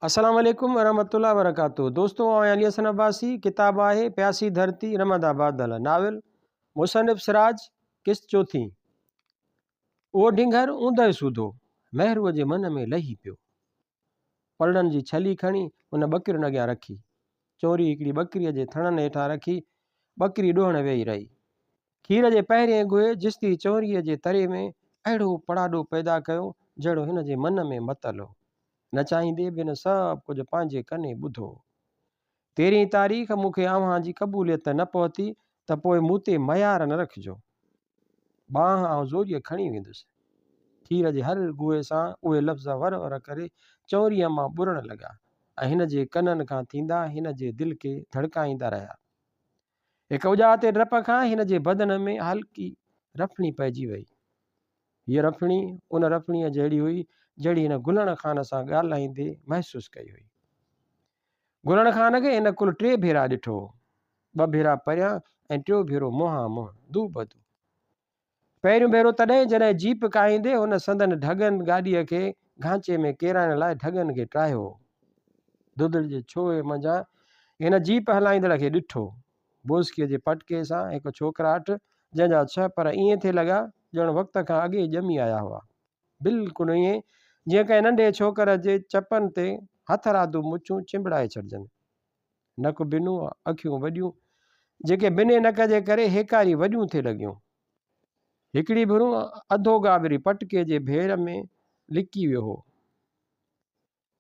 السلام عليڪم ورحمة الله وبرڪاته دوستو آئون علي حسن عباسي ڪتاب آهي پياسي ڌرتي رمندا بادل ناول مصنف سراج قسط چوٿين اهو ڍنگهر اوندهه سوڌو مهروء جي من ۾ لهي پيو پلڙن جي ڇلي کڻي هن ٻڪرين اڳيان رکي چوري هڪڙي ٻڪريء جي ٿڻن هيٺان رکي ٻڪري ڏوهڻ ويهي رهي کير جي پهرئين گوهي جستي چؤنريء جي تري ۾ اهڙو پڙاڏو پيدا ڪيو، جهڙو هن جي من ۾ متل هو. نه چاهيندي به هن سڀ ڪجهه پنهنجي ڪنين ٻڌو هو. تيرهين تاريخ مون کي اوهان جي قبوليت نه پهتي ته پوء مون تي ميار نه رکجو. ٻانهن آئون زوريء کڻي ويندس. کير جي هر گوهي سان اهي لفظ ور ور ڪري چؤنريء مان ٻرڻ لڳا ۽ هن جي ڪنن کان ٿيندا هن جي دل کي ڌڙڪائيندا رهيا. هڪ اجاتي ڊپ کان هن جي بدن ۾ هلڪي رڦڻي پئجي وئي. هيء رڦڻي ان رڦڻيء جهڙي هئي، جهڙي هن گلڻ خان سان ڳالهائيندي محسوس ڪئي هئي. گلڻ خان کي هن ڪل ٽي ڀيرا ڏٺو هو. ٻه ڀيرا پريان ۽ ٽيون ڀيرو منهان منهن، دوبدو. پهريون ڀيرو تڏهن جڏهن جيپ ڪاهيندي هن سندن ڍڳن گاڏيء کي گهانچي ۾ ڪيرائڻ لاء ڍڳن کي ٽاهيو هو. ڌڌڙ جي ڇوهي منجهان هن جيپ هلائيندڙ کي ڏٺو. بوسڪيء جي پٽڪي سان هڪ ڇوڪراٽ، جنهن جا ڇهه پر ائين ٿي لڳا ڄڻ وقت کان اڳي ڄمي آيا هئا. بلڪل ائين جيئن ڪنهن ننڍي ڇوڪر جي چپن تي هٿرادو مڇون چنبڙائي ڇڏجن. نڪ بنو، اکيون وڏيون، جيڪي بنهه نڪ جي ڪري هيڪاري وڏيون ٿي لڳيون. هڪڙي ڀرون اڌو گابري پٽڪي جي ڀير ۾ لڪي ويو هو.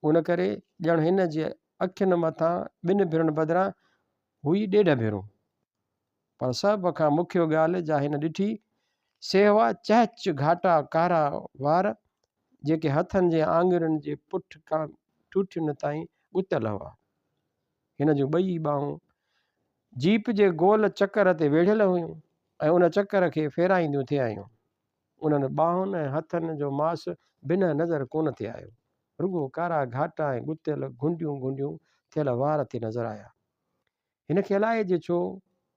ان ڪري ڄڻ هن جي اکين مٿان ٻن ڀرن بدران هئي ڏيڍ ڀرون. پر سڀ کان مکيو ڳالهه جا هن ڏٺي، سي هئا چهچ گهاٽا ڪارا وار، جيڪي هٿن جي آڱرين جي پٺ کان ٺوٺين تائين ڳتيل هئا. هن جون ٻئي ٻانهون جيپ جي گول چڪر تي ويڙهيل هيون ۽ ان چڪر کي ڦيرائينديون ٿي آيون. انهن ٻانهن ۽ هٿن جو ماس بنهه نظر ڪونه ٿي آيو. رڳو ڪارا گهاٽا ۽ ڳتيل گهنڊيون گهنڊيون ٿيل وار ٿي نظر آيا. هن کي الائي جي ڇو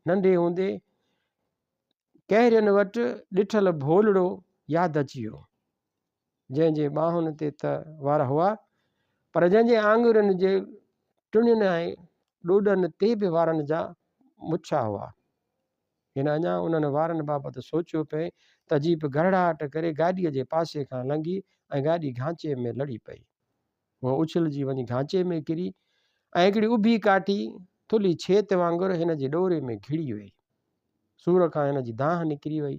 ننڍي هوندي ڪهرين وٽ ڏٺل ڀولڙو ياد اچي ويو. جنهن جي ٻانهن تي ته وار هئا، پر جنهن جي آڱرين جي ٽڻين ۽ ڏوڏن تي به وارن جا مڇا هئا. هن اڃا انهن وارن بابت سوچيو پئي ته جيپ گرڙاهٽ ڪري گاڏيء جي پاسي کان لنگهي ۽ گاڏي گهانچي ۾ لڙي پئي. هوء اڇلجي وڃي گهانچي ۾ ڪري ۽ هڪڙي اڀي ڪاٺي ٿلهي ڇيت وانگر هن جي ڏوري ۾ گهڙي وئي. سور کان هن جي دانهن نڪري وئي.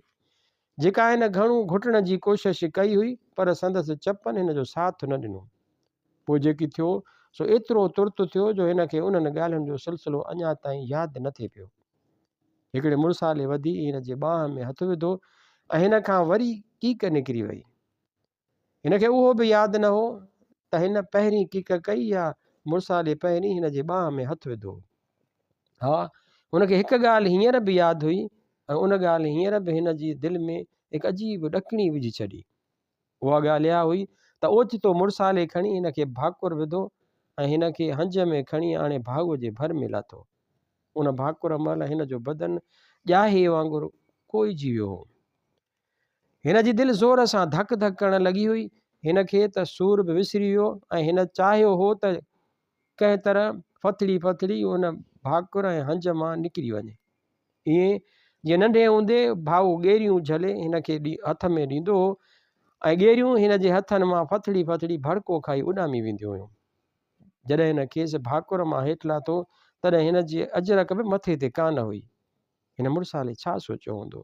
جيڪا هن گهڻو گهٽڻ جي ڪوشش ڪئي هئي، پر سندس چپن هن جو ساٿ نه ڏنو. پوء جيڪي ٿيو، سو ايترو ترت ٿيو جو هن کي انهن ڳالهين جو سلسلو اڃا تائين ياد نه ٿي پيو. هڪڙي مڙسالي وڌي هن جي ٻانهن ۾ هٿ وڌو ۽ هن کان وري ڪيڪ نڪري وئي. هن کي اهو به ياد نه هو ته هن پهرين ڪيڪ ڪئي يا مڙسالي پهرين هن جي ٻانهن ۾ هٿ وڌو. ها، هن کي هڪ ڳالهه هينئر به ياد هئي ۽ ان ڳالهه هينئر به هن جي دل ۾ هڪ عجيب ڏڪڻي وجهي ڇڏي. اها ڳالهه اها هئي ته اوچتو مڙسالي کڻي هن کي ڀاڪر وڌو ۽ هن کي هنج ۾ کڻي آڻي ڀائوء جي ڀر ۾ لاٿو. ان ڀاڪر مهل هن جو بدن ڄاهي وانگر ڪوئجي ويو هو. هن جي دل زور سان ڌڪ ڌڪ ڪرڻ لڳي هئي. هن کي ته سور به وسري ويو ۽ هن چاهيو هو ته ڪنهن طرح ڦٿڙي ڦٿڙي ان ڀاڪر ۽ هنج مان نڪري وڃي. ائين جيئن ننڍي هوندي ڀائو ڳيريون جهلي هن کي هٿ ۾ ڏيندو هو ۽ ڳيريون هن جي هٿن مان ڦٿڙي ڦٿڙي ڀڙڪو کائي اڏامي وينديون هيون. جڏهن هن کيس ڀاڪر مان هيٺ لاٿو، تڏهن هن جي اجرڪ به مٿي تي ڪانه هئي. هن مڙسالي ڇا سوچيو هوندو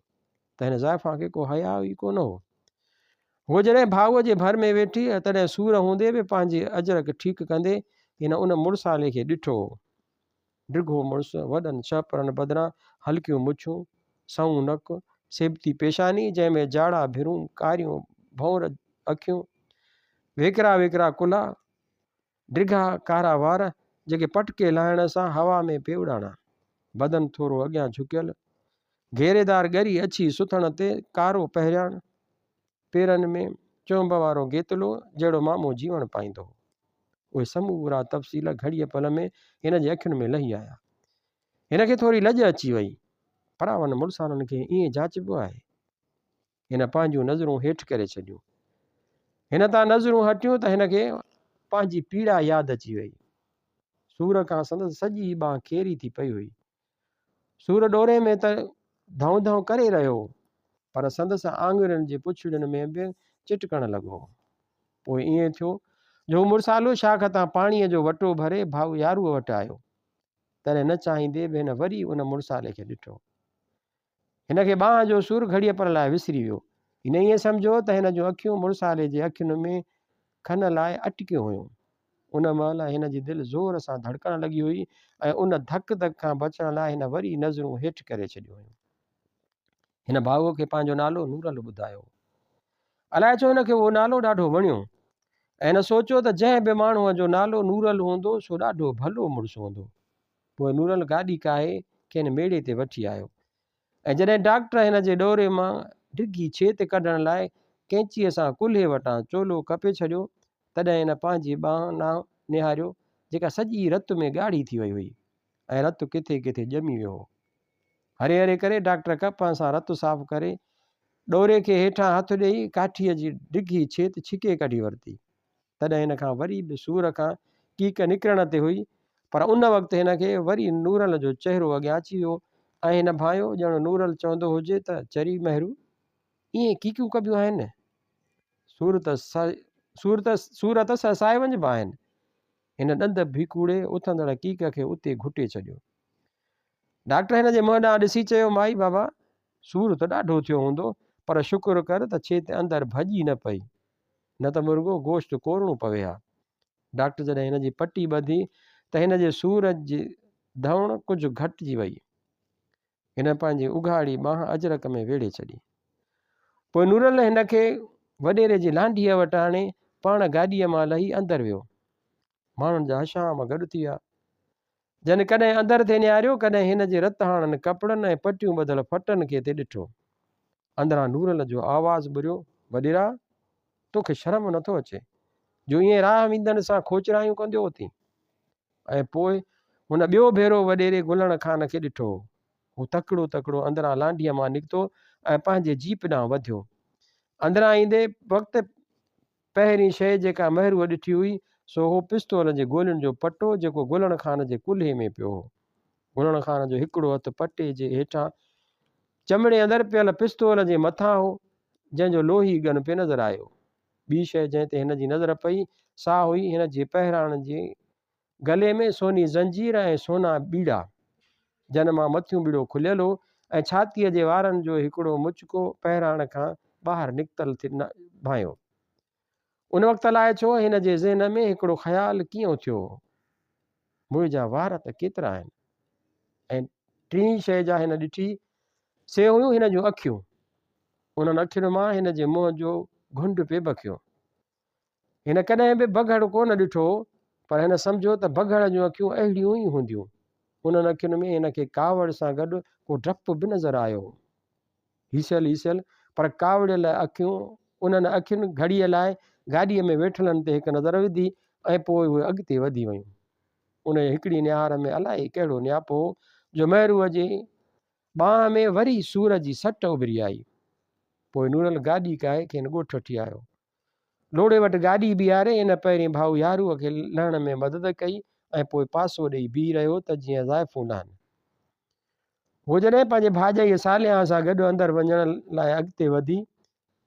ته هن زائفان کي ڪو حياء ئي ڪونه هو. هوء جڏهن ڀائوء جي ڀر ۾ ويٺي تڏهن سور هوندي به پنهنجي اجرڪ ٺيڪ ڪندي هن ان مڙسالي کي ڏٺو هو. ڊگهو مڙس، وڏن شهپرن بدران هلڪيون مڇون، سنئون نڪ، سيبتي پيشاني جنهن ۾ جاڙا ڀرون، ڪاريون ڀونر اکيون، ويڪرا ويڪرا ڪلها، ڊگها ڪارا وار، جيڪي پٽڪي لاهڻ سان هوا ۾ پئي اڏاڻا. بدن ٿورو اڳيان جهڪيل. گهيريدار ڳري اڇي سٿڻ تي ڪارو پهرياڻ. پيرن ۾ چهنب وارو گيتلو، جهڙو مامو جيوڻ پائيندو هو. اهي سمورا تفصيل گهڙيء پل ۾ هن جي اکين ۾ لهي آيا. هن کي ٿوري لڄ اچي وئي. پراون مڙسالن کي ائين جاچبو آهي؟ هن پنهنجون نظرون هيٺ ڪري ڇڏيون. هن تان نظرون هٽيون ته هن کي پنهنجي پيڙا ياد اچي وئي. سور کان سندس سڄي ٻانهن کيري ٿي پئي هئي. سور ڏوري ۾ ته ڌئون ڌئون ڪري رهيو هو، پر سندس آڱرين جي پڇڙين ۾ به چٽڪڻ لڳو هو. پوء ائين ٿيو جو هو مڙسالو شاخ تان پاڻيء جو وٽو ڀري ڀائو ياروء وٽ آيو. تڏهن نه چاهيندي به هن وري ان مڙسالي کي ڏٺو. هن کي ٻانهن جو سور گهڙيء پر لاء وسري ويو. هن ائين سمجهيو ته هن جون اکيون مڙسالي جي اکين ۾ کن لاء اٽڪيون هيون. ان مهل هن جي دل زور سان ڌڙڪڻ لڳي هئي ۽ ان ڌڪ ڌڪ کان بچڻ لاء هن وري نظرون هيٺ ڪري ڇڏيون هيون. هن ڀائوء کي پنهنجو نالو نورل ٻڌايو. الائي ڇو هن کي اهو نالو ڏاڍو وڻيو ۽ هن سوچيو ته جنهن به ماڻهوء جو نالو نورل هوندو سو ڏاڍو ڀلو مڙس هوندو. پوء نورل گاڏي ڪاهي کين ميڙي تي وٺي آيو ۽ جڏهن ڊاڪٽر هن جي ڏوري مان ڊگهي ڇيت ڪڍڻ لاء قينچيء سان ڪلهي وٽان چولو ڪپي ڇڏيو، تڏهن هن پنهنجي ٻانهن ڏانهن نهاريو، جيڪا سڄي رت ۾ ڳاڙهي ٿي وئي هئي ۽ رت ڪٿي ڪٿي ڄمي ويو هو. هري هري ڪري ڊاڪٽر ڪپهه سان رت صاف ڪري، ڏوري کي هيٺان هٿ ڏيئي ڪاٺيء جي ڊگهي ڇيت ڇڪي ڪڍي ورتي. تڏهن هن کان وري به سور کان ڪيڪ نڪرڻ تي هئي، پر ان وقت هن کي وري نورل جو چهرو اڳيان اچي ويو ۽ هن ڀانئيو ڄڻ نورل چوندو هجي ته چري مهرو! ائين ڪيڪيون ڪبيون آهن؟ سور ته سور ته سور ته سهسائي وڃبا آهن. هن ڏند ڀيڪوڙي اٿندڙ ڪيڪ کي اتي گهٽي ڇڏيو. ڊاڪٽر هن جي منهن ڏانهن ڏسي چيو، مائي بابا! سور ته ڏاڍو ٿيو هوندو، پر شڪر ڪر ته ڇيت اندر ڀڄي نه پئي. نه ته مرڳو گوشت ڪورڻو پوي ها. ڊاڪٽر جڏهن هن جي پٽي ٻڌي ته هن جي سور جي ڌوڻ ڪجهه گهٽجي وئي. هن پنهنجي اگهاڙي ٻانهن اجرڪ ۾ ويڙهي ڇڏي. پوء نورل هن کي وڏيري جي لانڍيء وٽ آڻي پاڻ گاڏيء مان لهي اندر ويو. ماڻهن جا هشام گڏ ٿي ويا. جن ڪڏهن اندر ٿي نهاريو، ڪڏهن هن جي رت هاڻن ڪپڙن ۽ پٽيون ٻڌل ڦٽن کي ٿي ڏٺو. اندران نورل جو آواز ٻريو، وڏيرا! توکي شرم نٿو اچي، جو ائين راهه ويندڙن سان کوچرايون ڪنديو اٿين؟ ۽ پوء هن ٻيو ڀيرو وڏيري گلڻ خان کي ڏٺو. هو تڪڙو تڪڙو اندران لانڍيء مان نڪتو ۽ پنهنجي جيپ ڏانهن وڌيو. اندران ايندي وقت پهرين شيء جيڪا مهروء ڏٺي هئي، سو هو پستول جي گولين جو پٽو، جيڪو گلڻ خان جي ڪلهي ۾ پيو هو. گلڻ خان جو هڪڙو هٿ پٽي جي هيٺان چمڙي اندر پيل پستول جي مٿان هو، جنهن جو لوهي ڳن پئي نظر آيو. ٻي شيء جنهن تي هن جي نظر پئي، سا هئي هن جي پهراڻ جي گلي ۾ سوني زنجير ۽ سونا ٻيڙا، جن مان مٿيون ٻيڙو کليل هو ۽ ڇاتيء جي وارن جو هڪڙو مچڪو پهراڻ کان ٻاهر نڪتل ٿي ڀانئيو. ان وقت الائي ڇو هن جي ذهن ۾ هڪڙو خيال ڪيئن اٿيو هو. منهنجا وار ته ڪيترا آهن. ۽ ٽين شيء جا هن ڏٺي، سي هيون هن جون اکيون. انهن اکين مان هن جي منهن جو گهنڊ پئي بکيو. هن ڪڏهن به بگهڙ ڪو نه ڏٺو هو، پر هن سمجهيو ته بگهڙ جون اکيون اهڙيون ئي هونديون. انهن اکين ۾ هن کي ڪاوڙ سان گڏ ڪو ڊپ به نظر آيو هو. هيسيل هيسيل پر ڪاوڙيل اکيون انهن اکين گهڙيء لاء گاڏيء ۾ ويٺلن تي هڪ نظر وڌي ۽ پوء اهي اڳتي وڌي ويون. انهيء هڪڙي نهار ۾ الائي ڪهڙو نياپو هو جو مهروء جي ٻانهن ۾ وري سور جي سٽ اڀري آئي. پوء نورل گاڏي ڪاهي کين ڳوٺ وٺي آيو. لوڙهي وٽ گاڏي بيهاري هن پهرين ڀائو ياروء کي لهڻ ۾ مدد ڪئي ۽ پوء پاسو ڏيئي بيهي رهيو ته جيئن زائفون لهن. هوء جڏهن پنهنجي ڀاڄائيء صالحان سان گڏ اندر وڃڻ لاء اڳتي وڌي،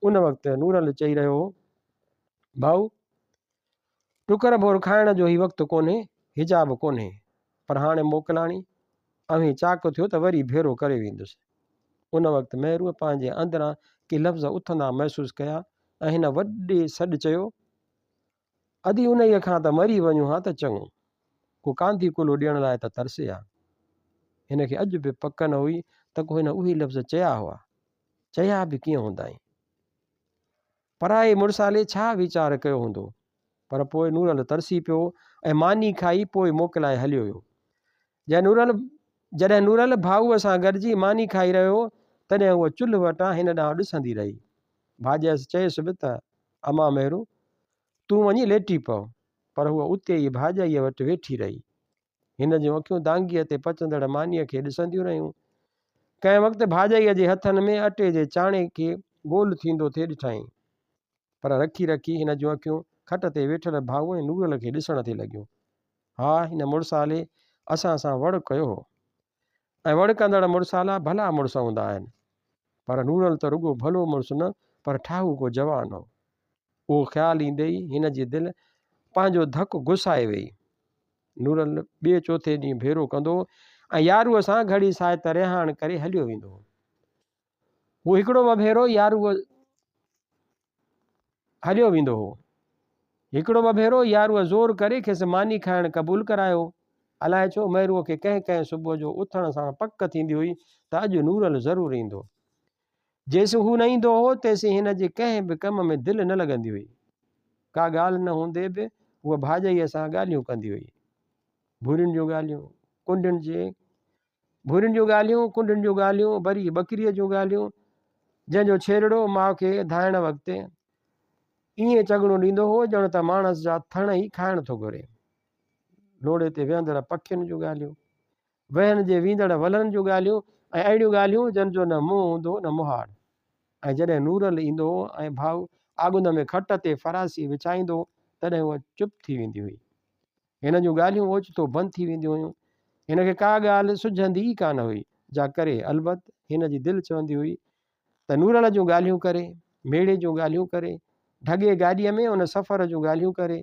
ان وقت نورل چئي رهيو هو، ڀائو! ٽڪر ڀور کائڻ جو هي وقت ڪونهي، حجاب ڪونهي، پر هاڻي موڪلاڻي، اوهين چاڪ ٿيو ته وري ڀيرو ڪري ويندس. ان وقت مهروء پنهنجي اندران ڪي لفظ اٿندا محسوس ڪيا ۽ هن وڏي سڏ چيو، ادي انهيء کان ته مري وڃون ها ته چڱو، ڪو ڪانڌي ڪلهو ڏيڻ لاء ته ترسي ها. هن کي اڄ به پڪ نه هئي ته ڪو هن اهي لفظ چيا هئا. چيا به ڪيئن هوندائين؟ پرائي مڙسالي ڇا ويچار ڪيو هوندو؟ پر پوء نورل ترسي پيو ۽ ماني کائي پوء موڪلائي هليو ويو. جڏهن نورل جڏهن نورل ڀائوء سان گڏجي ماني کائي رهيو هو، تڏهن هوء چلهه وٽان هن ڏانهن ڏسندي رهي. ڀاڄيس چيس به ته، امان مهرو، تون وڃي ليٽي پؤ. پر هوء اتي ئي ڀاڄائيء وٽ ويٺي رهي. هن جون اکيون دانگيء تي پچندڙ مانيء کي ڏسنديون رهيون. ڪنهن وقت ڀاڄائيء جي هٿن ۾ اٽي جي چاڻي کي گول ٿيندو ٿي ڏٺائين. پر رکي رکي هن جون اکيون کٽ تي ويٺل ڀائو ۽ نورل کي ڏسڻ ٿي لڳيون. ها، هن مڙسالي اسان سان وڙ ڪيو هو. ۽ وڙ ڪندڙ مڙسالا ڀلا مڙس هوندا آهن. پر نورل ته رڳو ڀلو مڙس نه پر ٺاهوڪو جوان هو. اهو خيال ايندي ئي هن جي دل پنهنجو ڌڪ گسائي ويئي. نورل ٻئي چوٿين ڏينهن ڀيرو ڪندو هو ۽ ياروء سان گهڙي ساعت رهاڻ ڪري هليو ويندو هو. هو هڪڙو ٻه ڀيرو ياروء هليو ويندو هو. هڪڙو ٻه ڀيرو ياروء زور ڪري کيس ماني کائڻ قبول ڪرايو. الائي ڇو مهروء کي ڪنهن ڪنهن صبح جو اٿڻ سان پڪ ٿيندي هئي ته اڄ نورل ضرور ايندو. جيسين هو نه ايندو هو، تيسين هن جي ڪنهن به ڪم ۾ دل نه لڳندي هئي. ڪا ڳالهه نه هوندي به هوء ڀاڄائيء سان ڳالهيون ڪندي هئي. ڀورين جون ڳالهيون، ڪنڊين جي ڀورين جون ڳالهيون، ڪنڊين جون ڳالهيون، بري ٻڪريء جون ڳالهيون، جنهن جو ڇيرڙو ماء کي ڌائڻ وقت ائين چڳڻو ڏيندو هو، ڄڻ ته ماڻس جا ٿڻ ئي کائڻ ٿو گهري. لوڙهي تي ويهندڙ پکين جون ڳالهيون، وهن جي ويندڙ ولرن جون ڳالهيون ۽ اهڙيون ڳالهيون جن جو نه منهن هوندو هو نه مهاڙ. ۽ جڏهن نورل ايندو هو ۽ ڀائو آڳنڌ ۾ کٽ تي فراسي وڇائيندو هو تڏهن هوء چپ ٿي ويندي هئي. هن جون ڳالهيون اوچتو بند ٿي وينديون هيون. هن کي ڪا ڳالهه سجهندي ئي ڪانه هئي جا ڪري. البت هن جي دل چوندي هئي ته نورل جون ڳالهيون ڪري، ميڙي جون ڳالهيون ڪري، ڍڳي گاڏيء ۾ ان سفر جون ڳالهيون ڪري،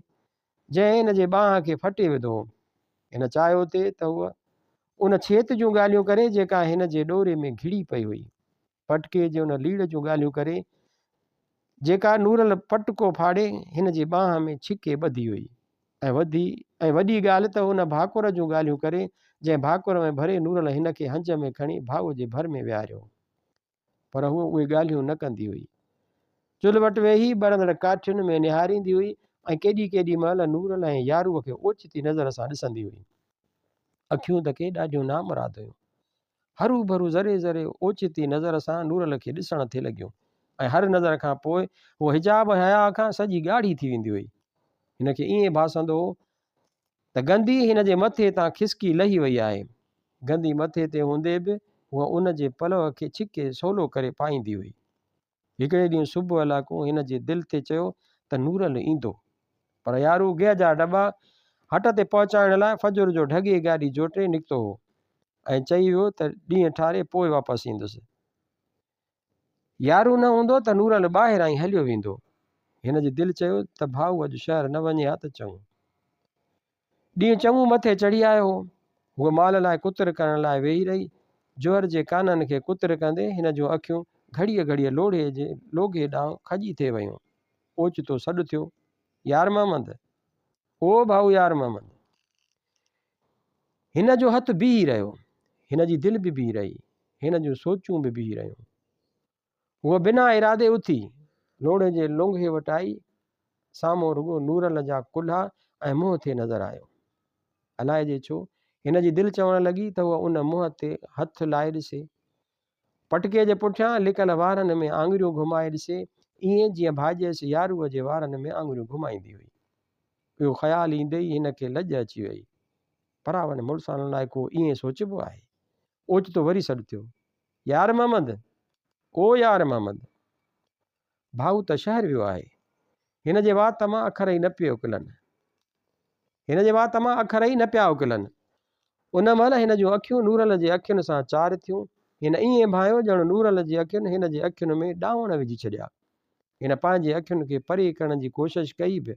جنهن هن جي ٻانهن کي ڦٽي وڌو هو. هن چاهيو ٿي ته هوء ان ڇيت جون ڳالهيون ڪري جيڪا هن جي ڏوري ۾ گهڙي پئي هئي. پٽڪي جي ان ليڙ جون ڳالهيون ڪري جيڪا نورل پٽڪو ڦاڙي هن جي ٻانهن ۾ ڇڪي ٻڌي هئي ۽ وڌي ۽ وڏي ڳالهه ته ان ڀاڪر جون ڳالهيون ڪري جنهن ڀاڪر ۾ ڀري نورل هن کي هنج ۾ کڻي ڀائوء جي ڀر ۾ ويهاريو هو. پر هوء اهي ڳالهيون نه ڪندي هئي. چلهه وٽ ويهي ٻرندڙ ڪاٺين ۾ نهاريندي هئي ۽ ڪيڏي ڪيڏي مهل نورل ۽ ياروء کي اوچتي نظر سان ڏسندي هئي. اکيون ته ڪي ڏاڍيون نامراد هيون. هروڀرو ذري ذري اوچتي نظر سان نورل کي ڏسڻ ٿي لڳيون ۽ هر نظر کان پوء هوء حجاب ۽ حياء کان سڄي ڳاڙهي ٿي ويندي هئي. هن کي ائين ڀاسندو هو ته گندي هن جي مٿي تان کسڪي لهي وئي آهي. گندي مٿي تي هوندي به هوء ان جي پلئه کي ڇڪي سولو ڪري پائيندي هئي. هڪڙي ڏينهن صبح لاڪون هن جي دل تي چيو ته نورل ايندو. پر يارو گيهه جا ڊٻا هٽ تي پهچائڻ لاء فجر جو ڍڳي گاڏي جوٽي نڪتو هو ۽ چئي ويو ته ڏينهن ٺاري پوء واپس ايندس. يارو نه هوندو ته نورل ٻاهران ئي هليو ويندو. هن جي دل چيو ته ڀائو اڄ شهر نه وڃي ها ته چڱو. ڏينهن چڱو مٿي چڙهي آيو هو. هوء مال لاء ڪتر ڪرڻ لاء ويهي رهي. جوهر جي ڪانن کي ڪتر ڪندي هن جون اکيون گهڙيء گهڙيء لوڙهي جي لوگهي ڏانهن کڄي ٿي ويون. اوچتو سڏ ٿيو، يار محمد! او ڀائو يار محمد! هن جو هٿ بيهي رهيو. هن جي دل به بيهي رهي. هن جون سوچون به بيهي رهيون. هوء بنا ارادي اٿي، لوڙهي جي لونگهي وٽ آئي. سامهون رڳو نورل جا ڪلها ۽ منهن ٿي نظر آيو. الائجي ڇو، هن جي دل چوڻ لڳي ته هوء ان منهن تي هٿ لائي ڏسي. پٽڪي جي پٺيان لڪل وارن ۾ آڱريون گهمائي ڏسي، ائين جيئن ڀاڄيس ياروء جي وارن ۾ آڱريون گهمائيندي هئي. اهو خيال ايندي ئي هن کي لڄ اچي ويئي. پراون مڙساڻن لاء ڪو ائين سوچبو آهي؟ اوچتو وري سڏ ٿيو، يار محمد! او يار محمد! ڀائو ته شهر ويو آهي. هن جي وات مان اکر ئي نه پيا اڪلن. هن جي وات مان اکر ئي نه پيا اڪلن. ان مهل هن جون اکيون نورل جي اکين سان چار ٿيون. هن ائين ڀانيو ڄڻ نورل جي اکين هن جي اکين ۾ ڏانوڻ وجهي ڇڏيا. هن پنهنجي اکين کي پري ڪرڻ جي ڪوشش ڪئي به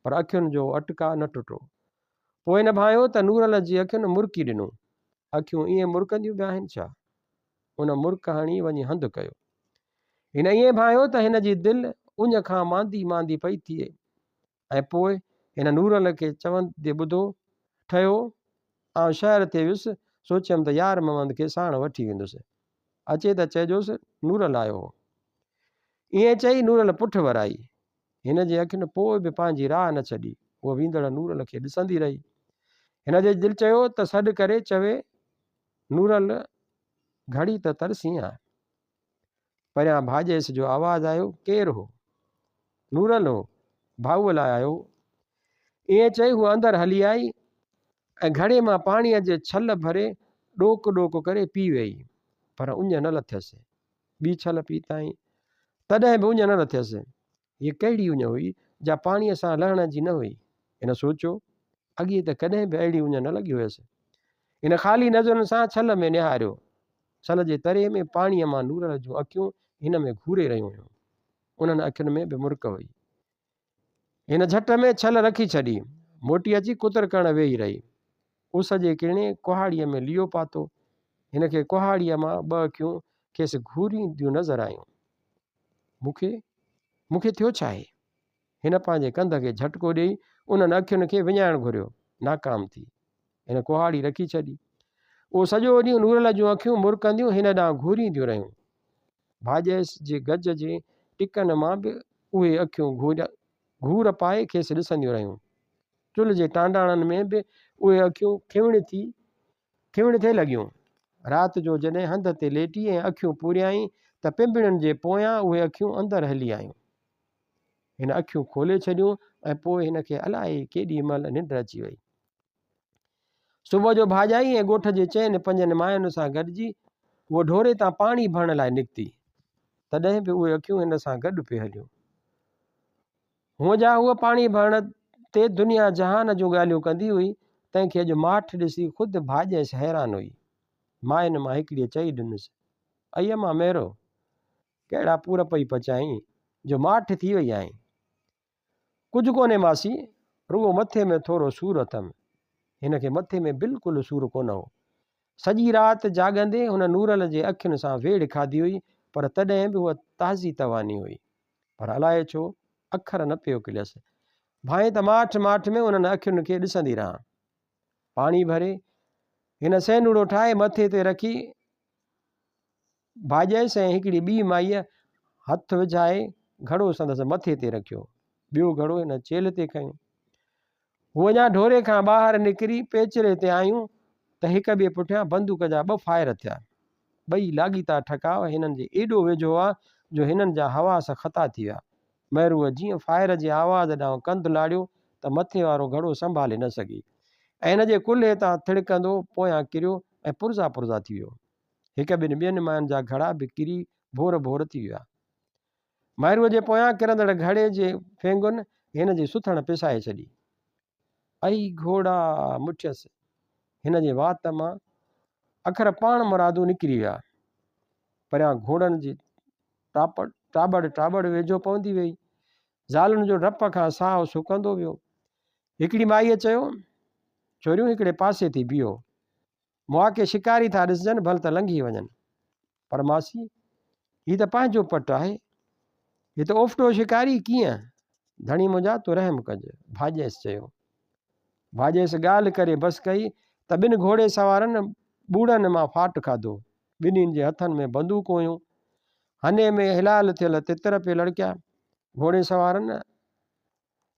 پر اکين جو اٽڪاء نه ٽٽو. پوء هن ڀانيو ته نورل جي اکين مرڪي ڏنو. اکيون ائين مرڪنديون به آهن ڇا؟ ان مرڪ هڻي وڃي هنڌ ڪيو. هن ائين ڀانيو ته هن جي دل اڃ کان ماندي ماندي پئي ٿئي ۽ پوء هن نورل کي چوندي ٻڌو، ٺهيو، آئون شهر ٿي ويس، سوچيم ته يار محمد کي ساڻ وٺي ويندس. اچي ته چئجوس نورل آيو هو. ائين چئي نورل پٺ ورائي. هن جي اکين پوء به پنهنجي راهه نه ڇڏي. هوء ويندڙ نورل کي ڏسندي رهي. هن جي دل چيو ته سڏ ڪري چوي، نورل گهڙي ته ترسين ها. پريان ڀاڄيس جو آواز آيو، ڪير هو؟ نورل هو، ڀائوء لاء آيو هو. ائين چئي هوء اندر هلي آئي ۽ گهڙي مان پاڻيء جي ڇل ڀري ڏوڪ ڏوڪ ڪري پي ويئي، پر اڃ نه لٿيس. ٻي ڇل پيتائين، تڏهن به اڃ نه لٿيس. هيء ڪهڙي اڃ هئي جا پاڻيء سان لهڻ جي نه هئي. هن سوچيو، اڳي ته ڪڏهن به اهڙي اڃ نه لڳي هيس. هن خالي نظرن سان ڇل ۾ نهاريو. ڇل جي تري ۾ پاڻيء مان نورل جون اکيون هن ۾ گهوري رهيون هيون. انهن اکين ۾ به مرڪ هئي. هن جهٽ ۾ ڇل رکي ڇڏي. موٽي اچي ڪتر ڪرڻ ويهي رهي. اس جي ڪرڻي ڪهاڙيء ۾ ليئو پاتو. هن کي ڪهاڙيء مان ٻه اکيون کيس گهورينديون نظر آيون. مون کي، مون کي ٿيو ڇا آهي؟ هن پنهنجي ڪنڌ کي جهٽڪو ڏيئي انهن اکين کي وڃائڻ گهريو. ناڪام ٿي. هن ڪهاڙي رکي ڇڏي. اهو سڄو ڏينهن نورل جون اکيون مرڪنديون هن ڏانهن گهورينديون رهيون. ڀاڄيس جي گج جي ٽڪن مان به اهي اکيون گهور پائي کيس ڏسنديون رهيون. چلهه جي ٽانڊاڻن ۾ به اهي اکيون کيوڻ ٿي لڳيون. رات جو جڏهن هنڌ تي ليٽي ۽ اکيون پوريائين ته پنبڻين جي پويان اهي اکيون اندر هلي آيون. هن اکيون کولي ڇڏيون ۽ پوء هن کي الائي ڪيڏي مهل ننڊ اچي وئي. صبح جو ڀاڄائي ۽ ڳوٺ جي چئن پنجن ماين سان گڏجي هوء ڍوري تان پاڻي ڀرڻ لاء نڪتي. تڏهن به اهي اکيون هن سان گڏ پئي هليون. هونء جا هوء پاڻي ڀرڻ تي دنيا جهان جون ڳالهيون ڪندي هئي، تنهن کي اڄ ماٺ ڏسي خود ڀاڄيس حيران هئي. ماين مان هڪڙيء چئي ڏنس، ائي امان مهرو! ڪهڙا پور پئي پچائين جو ماٺ ٿي وئي آهين. ڪجهه ڪونهي ماسي، رڳو مٿي ۾ ٿورو سور اٿم. هن کي مٿي ۾ بلڪل سور ڪونه هو. سڄي رات جاڳندي هن نورل جي اکين سان ويڙهه کاڌي هئي، پر تڏهن به هوء تازي تواني هئي. پر الائي ڇو اکر نه پيو اڪليس. ڀانئين ته ماٺ ماٺ ۾ انهن اکين کي ڏسندي رهان. پاڻي ڀري، هن سينوڙو ٺاهي مٿي تي رکي ڀاڄيس ۽ هڪڙي ٻي مائيء هٿ وجهائي گهڙو سندس مٿي تي رکيو. ٻيو گهڙو هن چيلهه تي کنيو. هو اڃا ڍوري کان ٻاهر نڪري پيچري تي آيون ته هڪ ٻئي پٺيان بندوق جا ٻه فائر ٿيا. ٻئي لاڳيتا ٺڪاء هنن جي ايڏو ويجهو هئا جو هنن جا حواس خطا ٿي ويا. مهروء جيئن فائر جي آواز ڏانهن ڪنڌ لاڙيو ته مٿي وارو گهڙو سنڀالي نه سگهي ۽ هن جي ڪلهي تان ٿڙڪندو پويان ڪريو ۽ پرزا پرزا ٿي ويو. هڪ ٻن ٻين ماين جا گهڙا به ڪري ڀور ڀور ٿي ويا. مهروء جي پويان ڪرندڙ گهڙي جي ڦينگن هن جي سٿڻ پسائي ڇڏي. اي گهوڙا مٺيس! هن جي وات مان اکر پاڻ مرادو نڪري ويا. پريان گهوڙن جي ٽاٻڙ ٽاٻڙ ويجهو پوندي ويئي. زالن جو ڊپ کان ساهه سڪندو ويو. هڪڙي مائيء چيو، ڇوريون هڪڙي پاسي ٿي بيهو. مئا ڪي شڪاري ٿا ڏسجن، ڀل ته لنگهي وڃن. پر ماسي، هي ته پنهنجو پٽ آهي. هي ته اوڦٽو شڪاري ڪيئن؟ ڌڻي منهنجا تون رحم ڪج. ڀاڄيس چيو. ڀاڄيس ڳالهه ڪري بس ڪئي ته ٻن گهوڙي سوارن ٻوڙن مان ڦاٽ کاڌو. ٻنهين جي هٿن ۾ بندوقون هيون. هني ۾ حلال ٿيل تتر پئي لڙڪيا. گهوڙي سوارن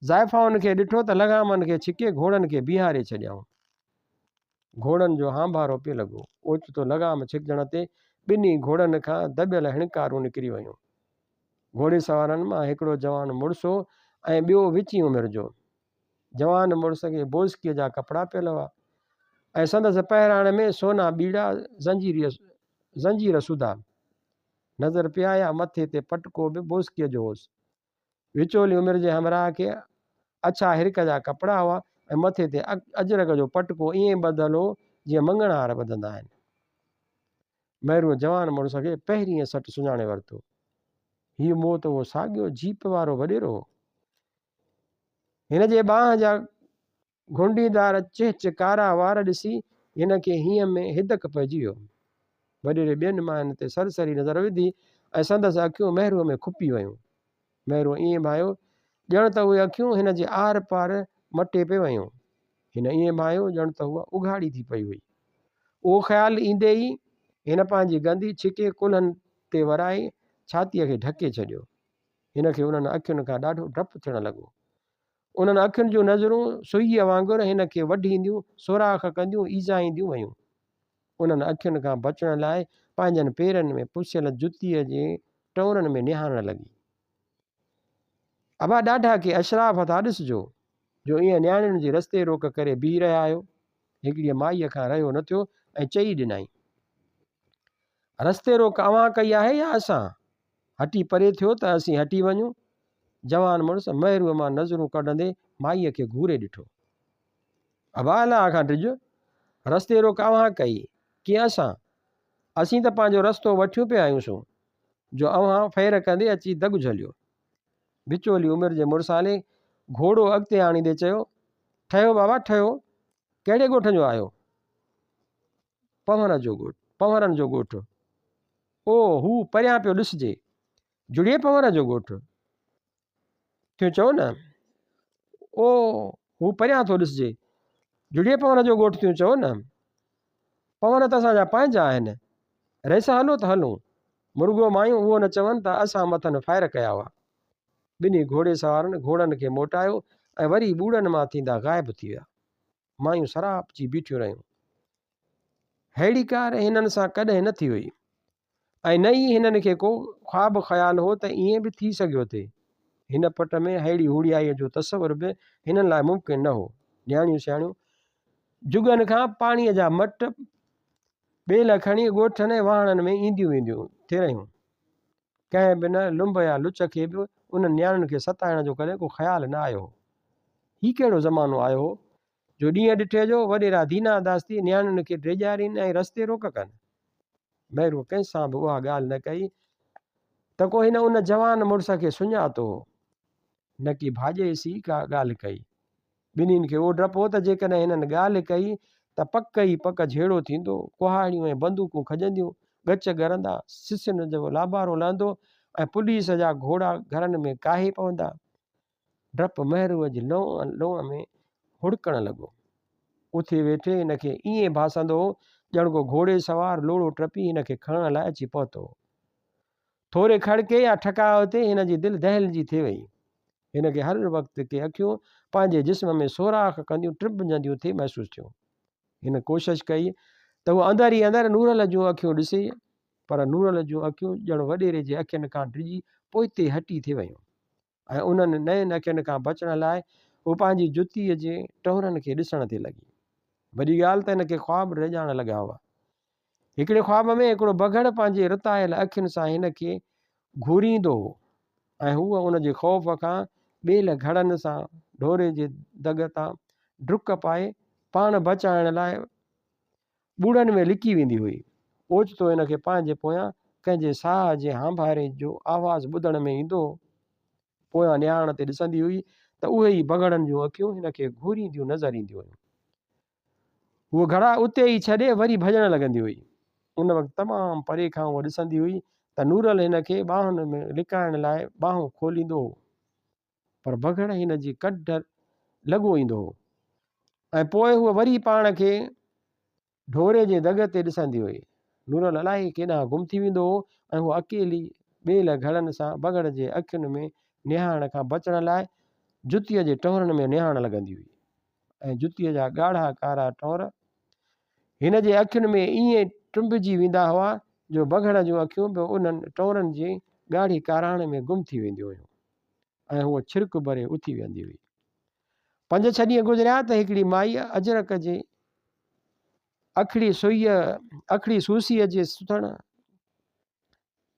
زائفائن کي ڏٺو ته لغامن کي ڇڪي گهوڙن کي بيهاري ڇڏيائون. گهوڙن جو هانڀارو پئي لڳو. اوچتو لغام ڇڪجڻ تي ٻنهي گهوڙن کان دٻيل هڻڪارون نڪري ويون. گهوڙي سوارن مان هڪڙو جوان مڙس هو ۽ ٻيو وچين عمر جو. جوان مڙس کي بوسڪيء جا ڪپڙا پيل هئا ۽ سندس پهراڻ ۾ سونا ٻيڙا زنجير سوڌا نظر پئي آيا. مٿي تي پٽڪو به بوسڪيء جو هوس. وچولي عمر جي همراهه کي اڇا هرڪ جا ڪپڙا هئا ۽ مٿي تي اجرڪ جو پٽڪو ائين ٻڌل هو جيئن مڱڻهار ٻڌندا آهن. مهروء جوان مڙس کي پهرينء سٽ سڃاڻي ورتو. هيء مئو ته اهو ساڳيو جيپ وارو وڏيرو هو. هن جي ٻانهن جا گهنڊيدار چهچ ڪارا وار ڏسي هن کي هينئن ۾ هدڪ پئجي ويو. وڏيري ٻين ماين تي سرسري نظر وڌي ۽ سندس اکيون مهروء ۾ کپي ويون. مهروء ائين ڀانيو ڄڻ ته اهي اکيون هن جي آر پار مٽي پئي ويون. هن ائين ڀانيو ڄڻ ته هوء اگهاڙي ٿي پئي هئي. اهو خيال ايندي ئي هن پنهنجي گندي ڇڪي ڪلهن تي ورائي ڇاتيء کي ڍڪي ڇڏيو. هن کي انهن اکين کان ڏاڍو ڊپ ٿيڻ لڳو. انهن اکين جون نظرون سوئيء وانگر هن کي وڍينديون، سوراخ ڪنديون، ايذائينديون ويون. انهن اکين کان بچڻ لاء پنهنجن پيرن ۾ پسيل جتيء جي ٽئونرن ۾ نهارڻ لڳي. ابا ڏاڍا ڪي اشراف ٿا ڏسجو، جو ائين نياڻين جي رستي روڪ ڪري بيهي رهيا آهيو. هڪڙيء مائيء کان رهيو نه ٿيو ۽ چئي ڏنائين. رستي روڪ اوهان ڪئي آهي يا اسان؟ هٽي پري ٿيو ته اسين هٽي وڃون. جوان مڙس مهروء مان نظرون ڪڍندي مائيء کي گهوري ڏٺو. ابا الله کان ڊڄ، رستي روڪ اوهان ڪئي، ڪي اسان؟ اسين ته پنهنجو رستو وٺيون پئي آيونسون، جو اوهان ڦير ڪندي اچي دڳ جهليو. وچولي عمر جي مڙسالي گهوڙو اڳتي آڻيندي چيو، ٺهيو بابا ٺهيو، ڪهڙي ڳوٺ جو آهيو؟ پنهور جو ڳوٺ، پنهورن جو ڳوٺ. او هو پريان پيو ڏسجي. جڙيي پنهور جو ڳوٺ. ٿيون چئو نه. او هو پريان ٿو ڏسجي. جڙيي پنهور جو ڳوٺ ٿيون چئو نه. پنهور ته اسان جا پنهنجا آهن. رئيس هلو ته هلون. مرڳو مايون اهو نه چون ته اسان مٿن فائر ڪيا هئا. ٻنهي گهوڙي سوارن گهوڙن کي موٽايو ۽ وري ٻوڙن مان ٿيندا غائب ٿي ويا. مايون سراپجي بيٺيون رهيون. ههڙي ڪار هنن سان ڪڏهن نه ٿي هئي ۽ نه ئي هنن کي ڪو خواب خيال هو ته ائين به ٿي سگهيو ٿي. هن پٽ ۾ ههڙي هوڙيائيء جو تصور به هنن لاء ممڪن نه هو. نياڻيون سياڻيون جڳن کان پاڻيء جا مٽ ٻيلهه کڻي ڳوٺن ۽ واهڻن ۾ اينديون وينديون ٿي رهيون. ڪنهن به نه لنب يا لچ کي به انهن نياڻين کي ستائڻ جو ڪڏهن ڪو خيال نه آيو هو. هي ڪهڙو زمانو آيو هو جو ڏينهن ڏٺي جو وڏيرا دينا داستي نياڻين کي ڊيڄارين ۽ رستي روڪ ڪن. مهروء ڪنهن سان به اها ڳالهه نه ڪئي ته ڪو هن ان جوان مڙس کي سڃاتو هو. نه ڪي ڀاڄئيس ئي ڪا ڳالهه ڪئي. ٻنهين کي اهو ڊپ هو ته جيڪڏهن هنن ڳالهه ڪئي ته پڪ ئي پڪ جهيڙو ٿيندو، ڪهاڙيون ۽ بندوقون کڄنديون، ڳچ ڳرندا، سسين جو لابارو لهندو ۽ پوليس جا گهوڙا گهرن ۾ ڪاهي پوندا. ڊپ مهروء جي لونء لونء ۾ هڙڪڻ لڳو. اٿي ويٺي هن کي ائين ڀاسندو هو ڄڻ ڪو گهوڙي سوار لوڙهو ٽپي هن کي کڻڻ لاء اچي پهتو هو. ٿوري کڙڪي يا ٺڪاء تي هن جي دل دهلجي ٿي وئي. هن کي هر وقت ڪي اکيون پنهنجي جسم ۾ سوراخ ڪنديون ٽنبجنديون ٿي محسوس ٿيون. هن ڪوشش ڪئي ته هو اندر ئي اندر نورل جون اکيون ڏسي پر نورل جون اکيون ڄڻ وڏيري جي اکين کان ڊڄي پوئتي هٽي ٿي ويون ۽ انهن نين اکين کان بچڻ لاء هو پنهنجي جتيء جي ٽهرن کي ڏسڻ ٿي لڳي. وڏي ڳالهه ته هن کي خواب ريڄاڻ لڳا هئا. هڪڙي خواب ۾ هڪڙو بگهڙ پنهنجي رتايل اکين سان هن کي گهوريندو هو ۽ هوء ان جي خوف کان ٻيلهه گهڙن سان ڍوري جي دڳ تان ڊڪ پائي پاڻ بچائڻ لاء ٻوڙن ۾ لڪي ويندي هئي. اوچتو هن کي پنهنجي پويان ڪنهن جي ساهه جي هانڀاري جو آواز ٻڌڻ ۾ ايندو هو. پويان نهارڻ تي ڏسندي هئي ته اهي ئي بگهڙن جون اکيون هن کي گهورينديون نظر اينديون هيون. هوء گهڙا اتي ئي ڇڏي وري ڀڄڻ لڳندي هئي. ان وقت تمام پري کان هوء ڏسندي هئي ته نورل هن کي ٻانهن ۾ لڪائڻ لاء ٻانهون کوليندو هو. پر بگهڙ هن جي ڪڍ لڳو ايندو هو ۽ پوء هوء وري پاڻ کي ڍوري جي دڳ تي ڏسندي هئي. نورل الائي ڪيڏانهن گم ٿي ويندو هو ۽ هوء اڪيلي ٻيلهه گهڙن سان بگهڙ جي اکين ۾ نهارڻ کان بچڻ لاء جتيء جي ٽهرن ۾ نهارڻ لڳندي هئي ۽ جتيء جا ڳاڙها ڪارا ٽهر هن جي اکين ۾ ائين ٽنبجي ويندا هئا جو بگهڙ جون اکيون به انهن ٽهرن جي ڳاڙهي ڪاراڻ ۾ گم ٿي وينديون هيون ۽ هوء ڇرڪ ڀري اٿي ويهندي هئي. پنج ڇهه ڏينهن گذريا ته هڪڙي مائي اجرڪ جي اکڙي سوئيء اکڙي سوسيء جي سٿڻ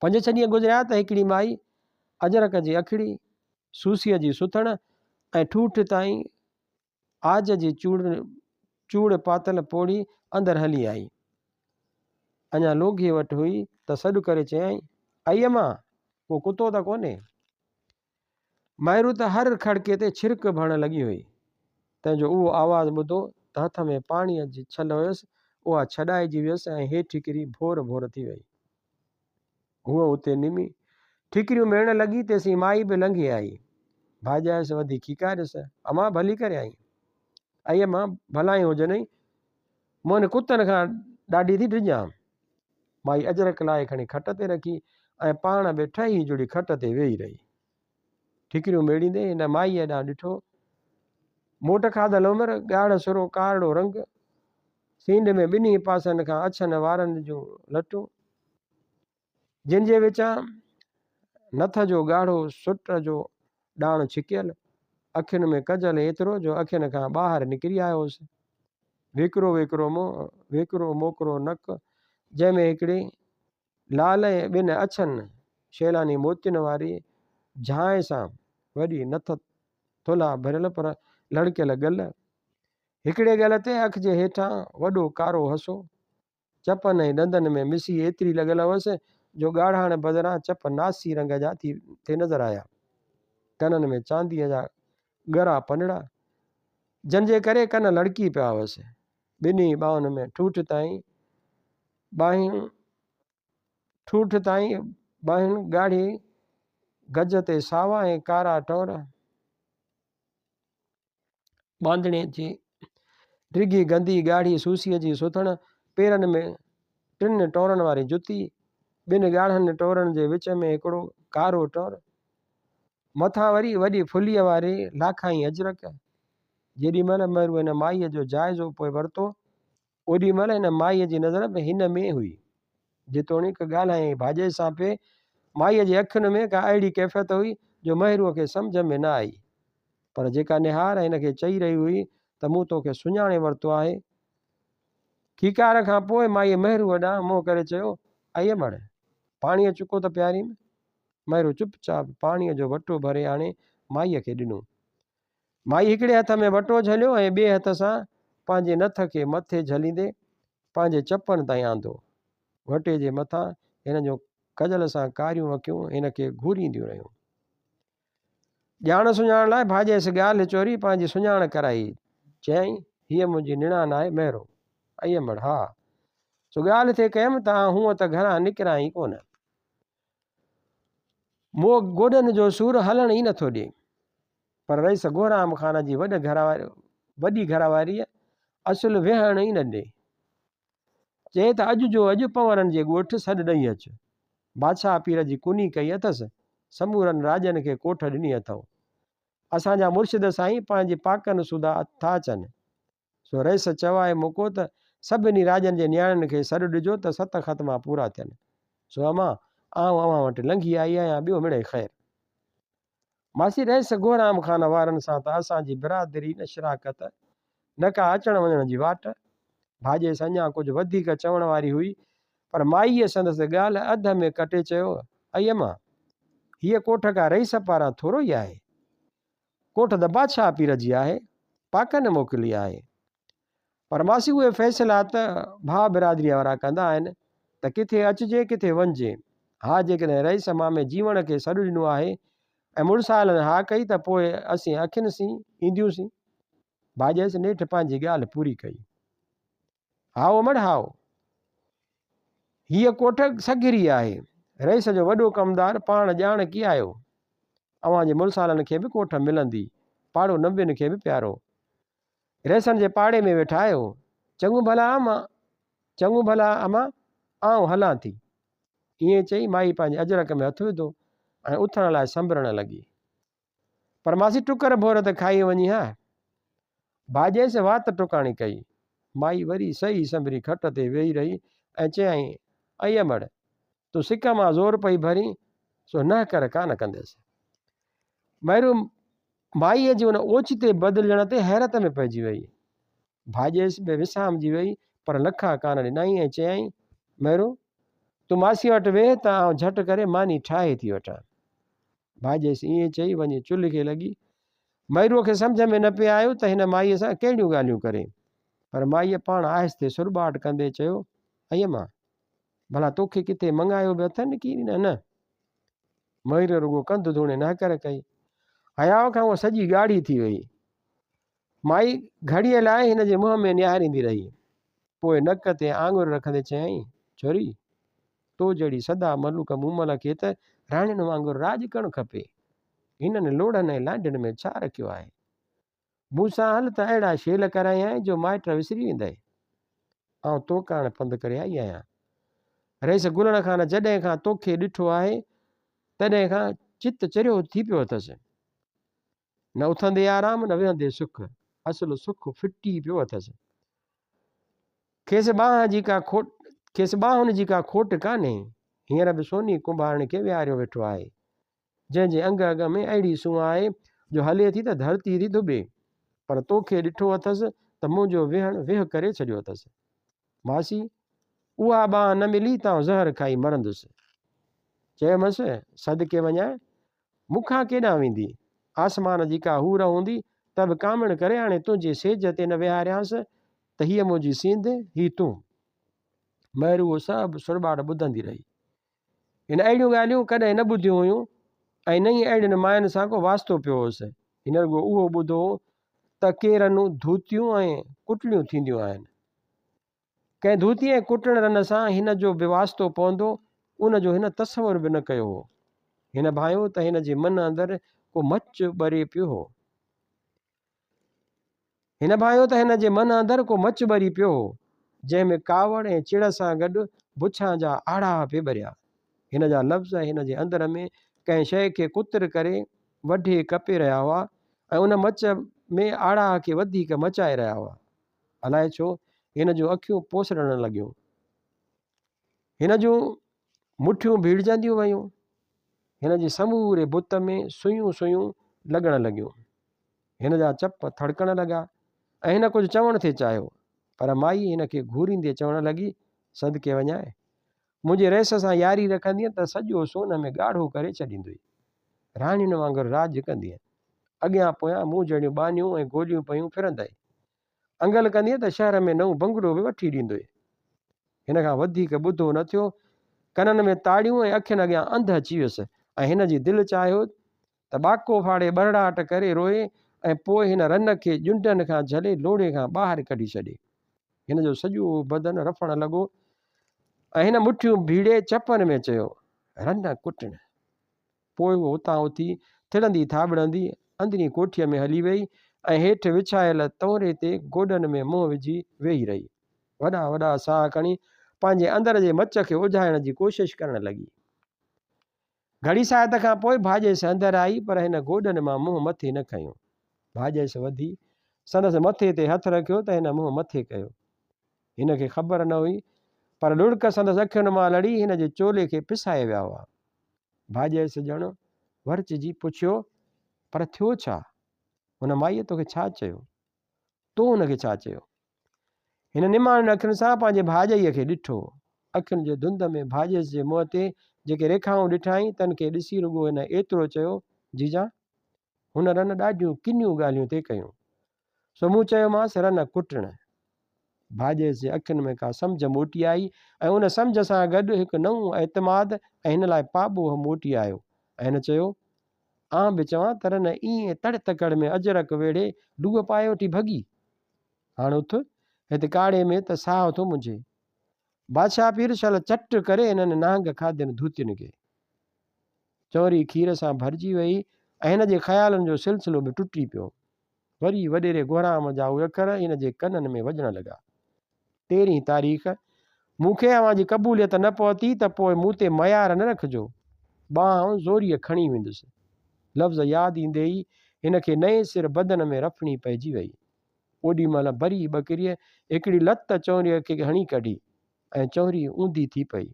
پنج ڇهه ڏينهن گذريا ته هڪڙي مائي اجرڪ جي اکڙي سوسيء جي سٿڻ ۽ ٺوٺ تائين عاج جي چوڙ چوڙ پاتل پوڙهي اندر هلي آئي. اڃا لونگهي وٽ هئي ته سڏ ڪري چيائين، ائي امان! ڪو ڪتو ته ڪونهي؟ مهرو ته هر کڙڪي تي ڇرڪ ڀرڻ لڳي هئي، تنهن جو اهو آواز ٻڌو ته هٿ ۾ پاڻيء جي ڇل هيس، اها ڇڏائجي ويس ۽ هيٺ ڪري ڀور ڀور ٿي وئي. هوء اتي نمي ٺڪريون ميڙڻ لڳي، تيسين مائي به لنگهي آئي. ڀاڄائيس وڌي کيڪاريس، امان ڀلي ڪري آئين. ائي امان ڀلائين هجنئي، مون ڪتن کان ڏاڍي ٿي ڊڄان. مائي اجرڪ لاهي کڻي کٽ تي رکي ۽ پاڻ به ٺهي جڙي کٽ تي ويهي رهي. ٺڪريون ميڙيندي هن مائيء ڏانهن ڏٺو. موٽ کاڌل عمر، ڳاڙهه سرو ڪارڙو رنگ، سينڍ ۾ ٻنهي پاسن کان اڇن وارن جون لٽون، جن جي وچان نٿ جو ڳاڙهو سٽ جو ڏاڻ ڇڪيل، اکين ۾ ڪجل ايترو جو اکين کان ٻاهر نڪري آيو هوس. ويڪرو ويڪرو منهن، ويڪرو موڪرو نڪ، جنهن ۾ هڪڙي لال ۽ ٻن اڇن شيلاني موتين واري جھانء سان وڏي نٿ ٿلها ڀريل پر لڙڪيل ڳل. هڪڙي ڳل تي اک جي هيٺان وڏو ڪارو هسو. چپن ۽ ڏندن ۾ مسي ايتري لڳل هئس جو ڳاڙهاڻ بدران چپ ناسي رنگ جا ٿي ٿي نظر آيا. ڪنن ۾ چانديء جا ڳرا پنڙا، جن جي ڪري ڪن لڙڪي پيا هئس. ٻنهي ٻانهن ۾ ٺوٺ تائين ٻانهيون ٺوٺ تائين ٻانهن ڳاڙهي گج تي ساوا ۽ ڪارا ٽئور. ٻانڌڻي جي ڊگهي گندي ڳاڙهي سوسيء جي سٿڻ، پيرن ۾ ٽن ٽئورن واري جتي، ٻن ڳاڙهن ٽئورن جي وچ ۾ هڪڙو ڪارو ٽئور، مٿان وري وڏي ڦليء واري لاکائين اجرڪ. جيڏي مهل مهرو هن مائيء جو جائزو پئي ورتو، اوڏي مهل هن مائيء جي نظر به هن ۾ هئي. جيتوڻيڪ ڳالهايائين ڀاڄائي سان پئي، مائيء جي اکين ۾ ڪا اهڙي ڪيفيت هئي جو مهروء کي سمجهه ۾ نه آئي. پر جيڪا نهار هن کي چئي رهي هئي ته مون توکي سڃاڻي ورتو آهي. کيڪار کان پوء مائيء مهروء ڏانهن منهن ڪري چيو، ائي امڙ! پاڻيء چڪو ته پياريم. مهرو چپ چاپ پاڻيء جو وٽو ڀري آڻي مائيء کي ڏنو. مائي هڪڙي هٿ ۾ وٽو جهليو ۽ ٻئي هٿ سان پنهنجي نٿ کي مٿي جهليندي پنهنجي چپن تائين آندو. وٽي جي مٿان هن جون ڪجل سان ڪاريون اکيون هن کي گهورينديون رهيون. ڄاڻ سڃاڻ لاء ڀاڄيس ڳالهه چوري پنهنجي سڃاڻ ڪرائي. چيائين، هيء منهنجي نڻان آهي مهرو. ائي امڙ، ها. سو ڳالهه ٿي ڪيم ته آئون هونء ته گهران نڪران ئي ڪونه. مون گوڏن جو سور هلڻ ئي نٿو ڏئي. پر رئيس گهرام خان جي وڏي گهر واريء اصل ويهڻ ئي نه ڏئي. چئي ته اڄ جو اڄ پنورن جي ڳوٺ سڏ ڏئي اچ. بادشاهه پير جي ڪني ڪئي اٿس، سمورن راڄن کي ڪوٺ ڏني اٿئون. اسان جا مرشد سائين پنهنجي پاڪن سوڌا ٿا اچن. سو رئيس چوائي موڪو ته سڀني راڄن جي نياڻين کي سڏ ڏجو ته ست ختما پورا ٿين. سو امان، آئون اوهان وٽ لنگهي آئي آهيان، ٻيو مڙئي خير. ماسي رئيس گهرام خان وارن سان ته اسان جي برادري نه شراڪت، نه ڪا اچڻ وڃڻ جي واٽ. ڀاڄيس اڃا ڪجهه وڌيڪ چوڻ واري هئي، پر مائيء سندس ڳالهه اڌ ۾ ڪٽي چيو، ائي امان، هيء ڪوٺ ڪا رئيس پاران ٿورو ئي آهي. ڪوٺ ته بادشاهه پير جي آهي، پاڪن موڪلي آهي. پر ماسي اهي فيصلا ته ڀاء برادريء وارا ڪندا آهن ته ڪٿي اچجي ڪٿي وڃجي. ها جيڪڏهن رئيس مامي جيوڻ کي سڏ ڏنو آهي ۽ مڙسالن ها ڪئي ته پوء اسين اکين سين اينديونسين. ڀاڄيس نيٺ پنهنجي ڳالهه پوري ڪئي. هائو امڙ هائو. هيء ڪوٺ سگهري آهي. رئيس جو وڏو ڪمدار پاڻ ڄاڻ ڪي آيو. اوهان جي مڙسالن کي به ڪوٺ ملندي. پاڙو نبين کي به پيارو. رئيسن جي پاڙي ۾ ويٺا آهيو. چڱو ڀلا امان، چڱو ڀلا امان، آئون هلان ٿي. ائين چئي مائي پنهنجي اجرڪ ۾ هٿ وڌو ۽ اٿڻ لاء سنبرڻ لڳي. پر ماسي ٽڪر ڀور ته کائي وڃي ها. ڀاڄيس وات ٽڪاڻي ڪئي. مائي وري سهي سنڀري کٽ تي ويهي رهي ۽ چيائين، ائي امڙ، تون سڪ مان زور پئي ڀرين، سو نهڪر ڪانه ڪنديس. مهرو مائيء جي ان اوچتي بدلجڻ تي حيرت ۾ پئجي ويئي. ڀاڄيس به وسامجي ويئي، پر لکا ڪانه ڏنائين ۽ چيائين، مهرو، تون ماسيء وٽ ويهه ته آئون جهٽ ڪري ماني ٺاهي ٿي وٺان. ڀاڄيس ائين چئي وڃي چلهه کي لڳي. مهروء کي سمجهه ۾ نه پئي آيو ته هن مائيء سان ڪهڙيون ڳالهيون ڪري. پر مائيء پاڻ آهستي سرٻاٽ ڪندي چيو، ائي امان، ڀلا توکي ڪٿي مڱايو به اٿن ڪي نه؟ مهروء رڳو ڪنڌ ڌوڻي نهڪر ڪئي. حياء کان هوء سڄي ڳاڙهي ٿي ويئي. مائي گهڙيء لاء هن جي منهن ۾ نهاريندي رهي. پوء نڪ تي آڱر رکندي چيائين، ڇوري! تو جهڙي سدا ملوڪ مومل کي ته راڻين وانگر راڄ ڪرڻ کپي. هنن لوڙهن ۽ لانڍين ۾ ڇا رکيو آهي؟ مون سان هل ته اهڙا شيل ڪرايانء جو مائٽ وسري ويندئي. آئون تو ڪاڻ پنڌ ڪري آئي آهيان. رئيس گلڻ خان جڏهن کان توکي ڏٺو آهي، تڏهن کان چت چريو ٿي پيو اٿس. نه اٿندي آرام نه ويهندي سک، اصل سک ڦٽي پيو اٿس. کيس ٻانهن جي ڪا کوٽ کيس ٻانهن جي ڪا کوٽ ڪانهي. هينئر به سوني ڪنڀارڻ کي ويهاريو ويٺو آهي، جنهن جي انگ اڳ ۾ اهڙي سونهن آهي جو هلي ٿي ته ڌرتي ٿي ڌٻي. پر توکي ڏٺو اٿس ته منهنجو ويهڻ ويهه ڪري ڇڏيو اٿس. ماسي، اها ٻانهن نه ملي ته آئون زهر کائي مرندس. چيومانس، صدقي وڃانء، مون کان ڪيڏانهن ويندي؟ آسمان جي ڪا حور هوندي ته به ڪامڻ ڪري آڻي تنهنجي سيج تي نه ويهاريانس ته هيء منهنجي سينڌ، هي تون. مهر اهو سڀ سرٻاٽ ٻڌندي رهي. هن اهڙيون ڳالهيون ڪڏهن نه ٻڌيون هيون ۽ نه ئي اهڙين ماين سان ڪو واسطو پيو هوس. هن رڳو اهو ٻڌو هو ته ڪي رنون ڌوتيون ۽ ڪٽڻيون ٿينديون آهن. ڪنهن ڌوتي ۽ ڪٽڻ رن سان هن جو به واسطو پوندو، ان جو هن تصور به نه ڪيو هو. هن ڀانيو ته هن جي من اندر ڪو مچ ٻري پيو هو. هن ڀانيو ته هن جي من اندر ڪو مچ ٻري پيو هو، جنهن ۾ ڪاوڙ ۽ چڙ سان گڏ بڇان جا آڙاهه پئي ٻريا. هن جا لفظ هن جي اندر ۾ ڪنهن شيء کي ڪتر ڪري وڍي ڪپي رهيا هئا ۽ ان مچ ۾ آڙاهه کي وڌيڪ مچائي رهيا هئا. الائي ڇو هن جون اکيون پوسڙڻ لڳيون. هن جون مٺيون ڀيڙجنديون ويون. هن جي سموري بت ۾ سيون سيون لڳڻ لڳيون. هن جا چپ ٿڙڪڻ لڳا ۽ هن ڪجهه چوڻ ٿي چاهيو، پر مائي هن کي گهوريندي چوڻ لڳي، صدقي وڃانء، منهنجي رئيس سان ياري رکندينء ته سڄو سون ۾ ڳاڙهو ڪري ڇڏيندوئي. راڻين وانگر راڄ ڪندينء. اڳيان پويان مون جهڙيون ٻانهيون ۽ گوليون پيون ڦرندئي. انگل ڪندينء ته شهر ۾ نئون بنگلو به وٺي ڏيندوئي. هن کان وڌيڪ ٻڌو نه ٿيو. ڪنن ۾ تاڙيون ۽ اکين اڳيان انڌ اچي ويس ۽ هن جي دل چاهيو ته ٻاڪو ڦاڙي ٻرڙاٽ ڪري روئي ۽ پوء هن رن کي ڄنڊن کان جهلي لوڙهي کان ٻاهر ڪڍي ڇڏي. هن جو سڄو بدن رڦڻ لڳو ۽ هن مٺيون ڀيڙي چپن ۾ چيو، رن ڪٽڻ. پوء هوء اتان اٿي ٿڙندي ٿاٻڙندي اندرين ڪوٺيء ۾ هلي ويئي ۽ هيٺ وڇايل تونري تي گوڏن ۾ منهن وجهي ويهي رهي. وڏا وڏا ساهه کڻي پنهنجي اندر جي مچ کي اجهائڻ جي ڪوشش ڪرڻ لڳي. گهڙي ساعت کان پوء ڀاڄيس اندر آئي پر هن گوڏن مان منهن مٿي نه کنيو. ڀاڄيس وڌي سندس مٿي تي هٿ رکيو ته هن منهن مٿي ڪيو. هن کي خبر نه هئي پر لڙڪ سندس اکين مان لڙي هن جي چولي کي پسائي ويا هئا. ڀاڄيس ڄڻ ورچجي پڇيو، پر ٿيو ڇا؟ هن مائيء توکي ڇا چيو؟ تو هن کي ڇا چيو؟ هن نماڻين اکين سان پنهنجي ڀاڄائيء کي ڏٺو. اکين جي ڌنڌ ۾ ڀاڄيس جي منهن تي جيڪي ريکائون ڏٺائين، تن کي ڏسي رڳو هن ايترو چيو، جيجان! هن رن ڏاڍيون ڪنيون ڳالهيون ٿي ڪيون. سو مون چيومانس، رن ڪٽڻ. ڀاڄيس جي اکين ۾ ڪا سمجهه موٽي آئي ۽ ان سمجهه سان گڏ هڪ نئون اعتماد ۽ هن لاء پاٻوهه موٽي آيو ۽ هن چيو، آنء به چوان ته رن ائين تڙ تڪڙ ۾ اجرڪ ويڙهي لوهه پائي وٺي ڀڳي. هاڻ اٿ، هت ڪاڙهي ۾ ته ساهه ٿو منجهي. بادشاهه پير شل چٽ ڪري انهن نانگ کاڌين ڌوتين کي. چؤنري کير سان ڀرجي ويئي ۽ هن جي خيالن جو سلسلو به ٽٽي پيو. وري وڏيري گهرام جا اهي اکر هن جي ڪنن ۾ وڄڻ لڳا. تيرهين تاريخ، مون کي اوهان جي قبوليت نه پهتي ته پوء مون تي ميار نه رکجو. ٻانهن آئون زوريء کڻي ويندس. لفظ ياد ايندي ئي هن کي نئين سر بدن ۾ رڦڻي پئجي ويئي. اوڏي مهل بري ٻڪريء هڪڙي لت چؤنريء کي هڻي ڪڍي ۽ چؤنري اونڌي ٿي پئي.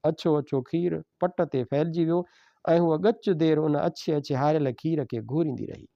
اڇو اڇو کير پٽ تي ڦهلجي ويو ۽ هوء ڳچ دير ان اڇي اڇي هاريل کير کي گهوريندي رهي.